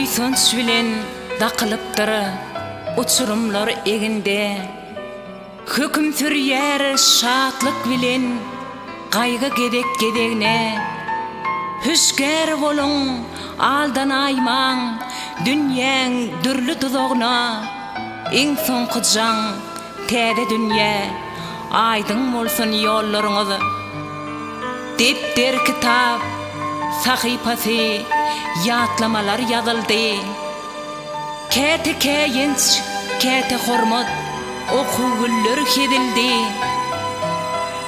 Buýsanç bilen dakylypdyr uçurymlar eginde. Höküm sürýär şatlyk bilen gaýgy gezek-gezegne. Hüşgär boluň, aldanaýmaň dünýäň dürli duzagna. Iň soňky jaň täze dünýä, aýdyň bolsun ýollaryňyz. Depder kitap sahypasy ýatlamalar ýazyldy. Käte käýinç, käte hormat, okuw güller hezildi.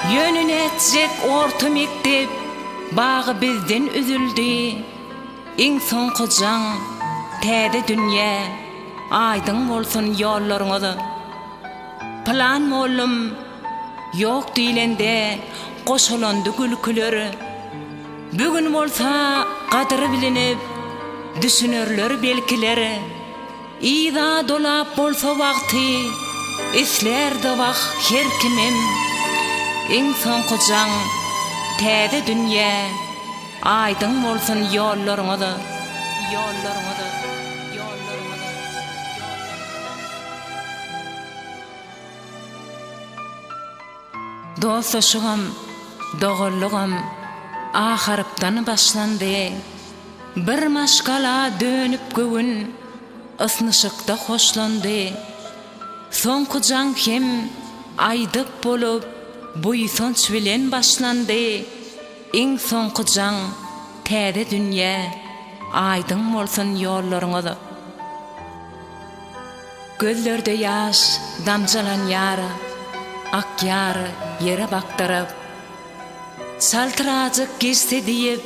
Ýöne nätjek orta mekdep bagy bizden üzüldi. Iň soňky jaň, täze dünýä, aýdyň bolsun ýollaryňyz. Pylan mollum ýok diýlende goşalandy gülküler. Bu gün bolsa gadyry bilinip, düşünerler belkiler. Yza dolap bolsa wagty, islärdi wah her kimem. Iň soňky jaň, täze dünýä, aýdyň bolsun ýollaryňyz, ýollaryňyz, ýollaryňyz. Dostlaşygam, doganlygam A harpdan başlandy. Bir maşgala dönüp göwün Ysnyşykda hoşlandy. Soňky jaň hem aýdyp bolup Buýsanç bilen başlandy. Iň soňky jaň täze dünýä Aýdyň bolsun ýollaryňyz. Gözlerde ýaş damjalanýar, Akýar ýere bakdyryp. Çaltyrajyk geçse diýip,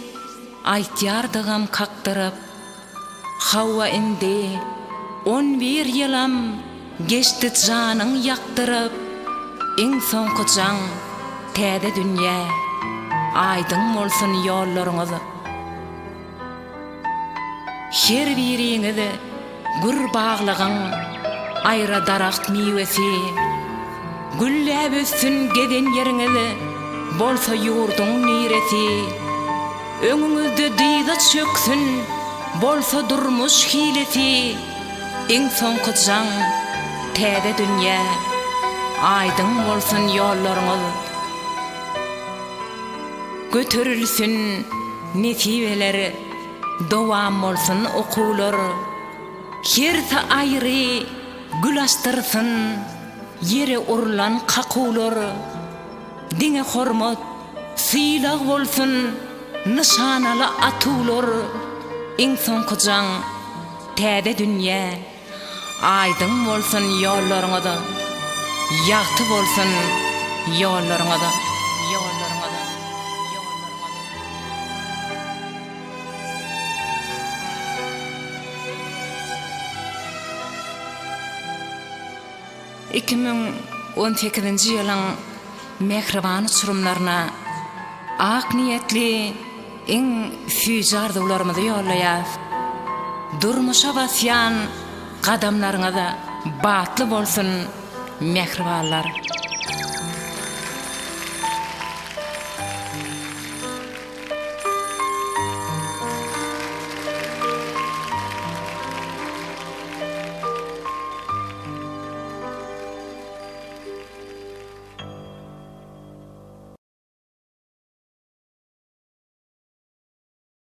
Aýtýardygam kakdyryp. Hawa indi on bir ýylam Geçdi janyň ýakdyryp. Iň soňky jaň täze dünýä, Aýdyň bolsun ýollaryňyz. Her biriňiz gür baglygyň aýra daragt miwesi. Gülläp össün gezen ýeriňiz, bolsa ýurduň niresi. Öňüňizde dyza çöksün, bolsa durmuş hilesi. Iň soňky jaň, täze dünýä, aýdyň bolsun ýollaryňyz. Göterilsin nesibeler, dowam bolsun okuwlar. Hersi aýry gül açdyrsyn ýere urlan kakuwlar. Diňe hormat, sylag bolsun nyşanaly atuwlar. Iň soňky jaň, täze dünýä. Aýdyň bolsun ýollaryňyz, Ýagty bolsun ýollaryňyz. 2018-nji ýylyň mähriban uçurymlaryna ak niýetli iň süýji arzuwlarymyzy ýollaýas. Durmuşa basýan gadamlaryňyz batly bolsun mähribanlar!